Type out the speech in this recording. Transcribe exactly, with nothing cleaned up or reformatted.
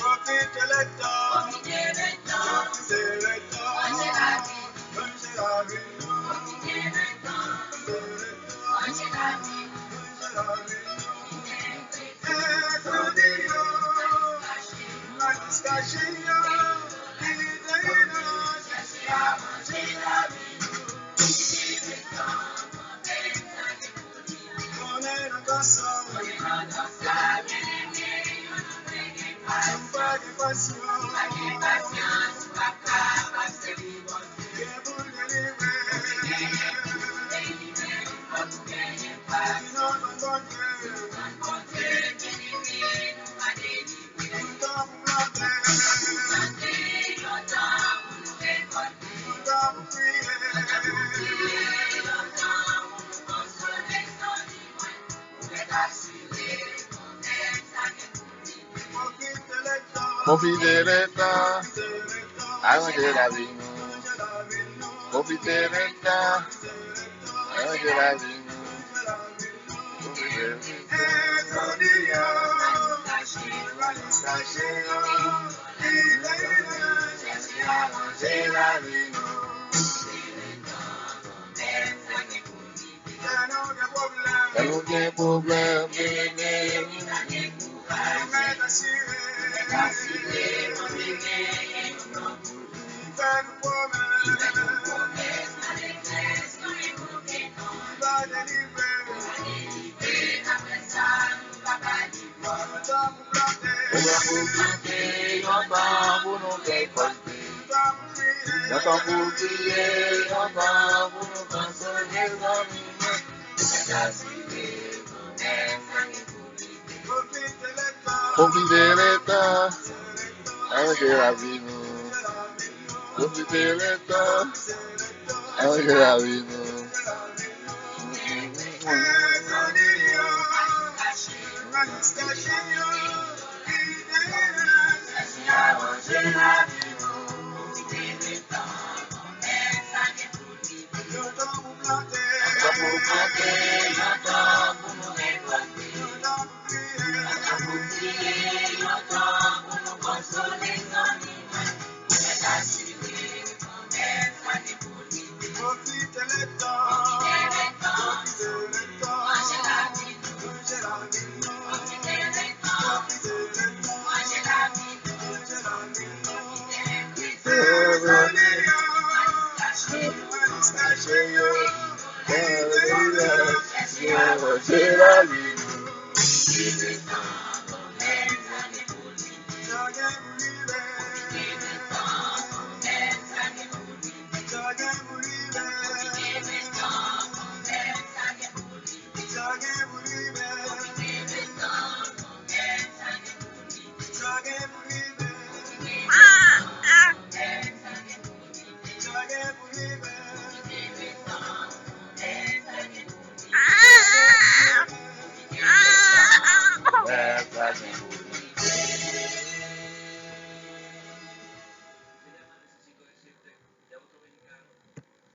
Pwofite letan, pwofite letan, manje lavi nou. Pwofite letan, manje lavi nou. Manje lavi nou. Ekriti yo, pa jis kache yo, lide yo, chèche a manje lavi nou. Pwofite letan, pwofite letan. Pwofite letan, aranje lavi nou. Pwofite letan, aranje lavi nou. Pwofite letan. Lè nou gen pwoblèm, vini, vini. Pwoblèm pou plante, yon tan pou nou rekòlte. Yon tan pou kriye, yon tan pou nou konsole zanmi nou. Pwofite letan, aranje lavi nou. Pwofite letan, aranje lavi nou.